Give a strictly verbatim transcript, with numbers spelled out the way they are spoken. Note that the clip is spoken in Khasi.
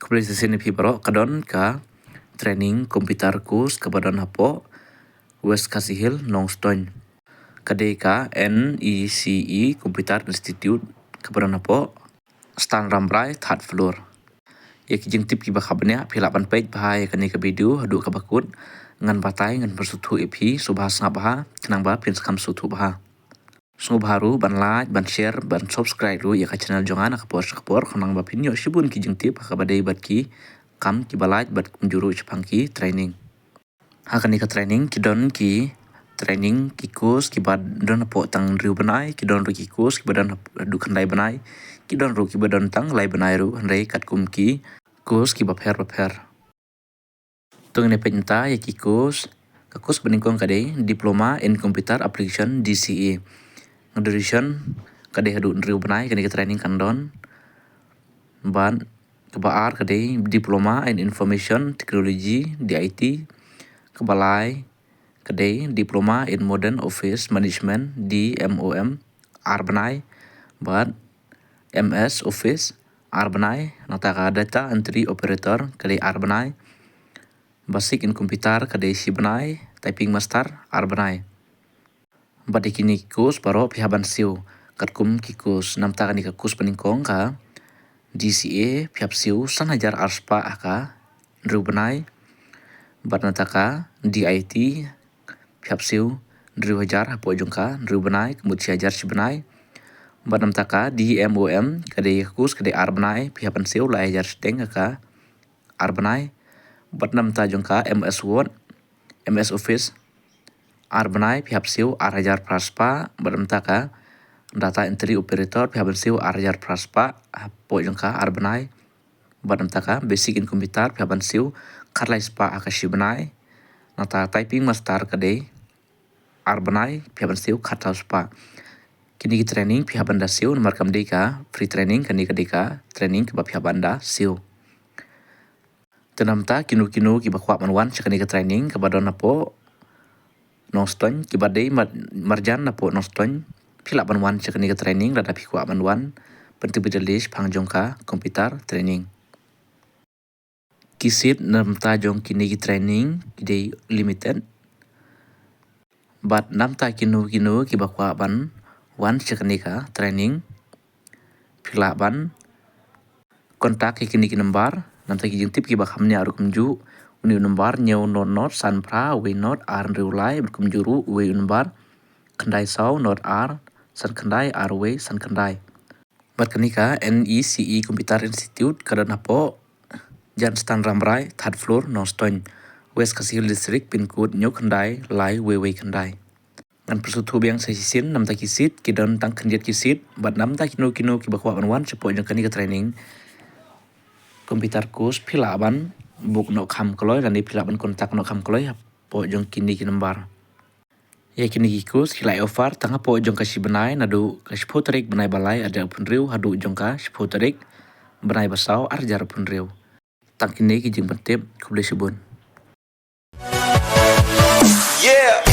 Khublei sa shisien ïa phi baroh, ka don ka training computer course kaba don hapoh West Khasi Hills, Nongstoiñ. Ka dei ka N E C E Computer Institute kaba don hapoh Stan Rambrai, third floor. Ïa ki jingtip kiba kham bniah phi lah ban peit bha ïa kane ka video haduh kaba kut. Ngan batai, ngan pynsngewthuh ïa phi, sngewbha sngap bha khnang ba phin sa kham sngewthuh bha. Sngewbha ruh ban like, ban share, ban subscribe ruh ïa ka channel jong nga na ka por sha ka por, khnang ba phin ïoh shibun ki jingtip ha kaba dei bad ki kam kiba lait bad kumjuh ruh shaphang ki training. Ha kane ka training ki don ki training, ki course kiba don hapoh tang hynriew bnai, ki don ruh ki course kiba don haduh khyndai bnai, ki don ruh kiba don tang lai bnai ruh, hynrei katkum ki course kiba pher bapher. To ngin ïa peit mynta ïa ki course. Ka course banyngkong ka dei Diploma in Computer Application, D C A. Duration ka dei haduh hynriew bnai kane ka training kan don. Bad kaba ar ka dei Diploma in Information Technology, D I T. Kaba lai ka dei Diploma in Modern Office Management, D M O M, ar bnai. Bad M S Office, ar bnai. Nangta ka Data Entry Operator ka dei ar bnai. Basic in Computer ka dei shi bnai. Typing Master ar bnai. Bad ïa kine ki course baroh phi hap ban siew katkum ki course. Namta kane ka course banyngkong ka D C A phi hap siew san hajar ar spah ha ka hynriew bnai. Bad nangta ka D I T phi hap siew hynriew hajar hapoh jong ka hynriew bnai, ka mut shi hajar shi bnai. Bad nangta ka D M O M ka dei ka course ka dei ar bnai, phi hap ban siew lai hajar shiteng ha ka ar bnai. Bad nangta jong ka M S Word, M S Office, ar bnai, phi hap siew ar hajar phra spah. Bad nangta ka Data Entry Operator phi hap ban siew ar hajar phra spah hapoh jong ka ar bnai. Bad nangta ka Basic in Computer phi hap ban siew khatlai spah ha ka shi bnai. Nangta Typing Master ka dei ar bnai, phi hap ban siew khatsaw spah. Kine ki training phi hap ban da siew namar kam dei ka free training, kane ka dei ka training kaba phi hap ban da siew. Te namta kino kino kiba kwah ban wan sha kane ka training kaba don hapoh Nongstoiñ, kiba dei mar-, marjan hapoh Nongstoiñ, phi lah ban wan sha kane ka training lada phi kwah ban wan pyntip detail shaphang jong ka computer training. Ki seat namta jong kine ki training ki dei limited. Bad namta kino kino kiba kwah ban wan sha kane ka training, phi lah ban contact ïa kine ki number. Namta ki jingtip kiba kham bniah ruh kumjuh, une u number hynñiew not not san phra wei not ar hynriew lai, bad kumjuh ruh uwei u number khyndai saw not ar san khyndai ar wei san khyndai. Bad kane ka N E C E Computer Institute ka don hapoh Jan Stan Rambrai, third floor, Nongstoiñ, West Khasi Hills District, pin code hynñiew khyndai lai wei wei khyndai. Ngan pynsngewthuh biang sa shisien, namta ki seat ki don tang khyndiat ki seat, bad namta kino kino kiba kwah ban wan shapoh jong kane ka training computer course, phi lah ban book noh kham kloi lane phi lah ban contact noh kham kloi hapoh jong kine ki number. Ïa kine ki course ki la offer tang hapoh jong ka shi bnai, naduh ka shiphew tarik bnai ba lai ar hajar arphew hynriew haduh jong ka shiphew tarik bnai ba saw ar hajar arphew hynriew. Tang kine ki jingpyntip, khublei shibun. Yeah.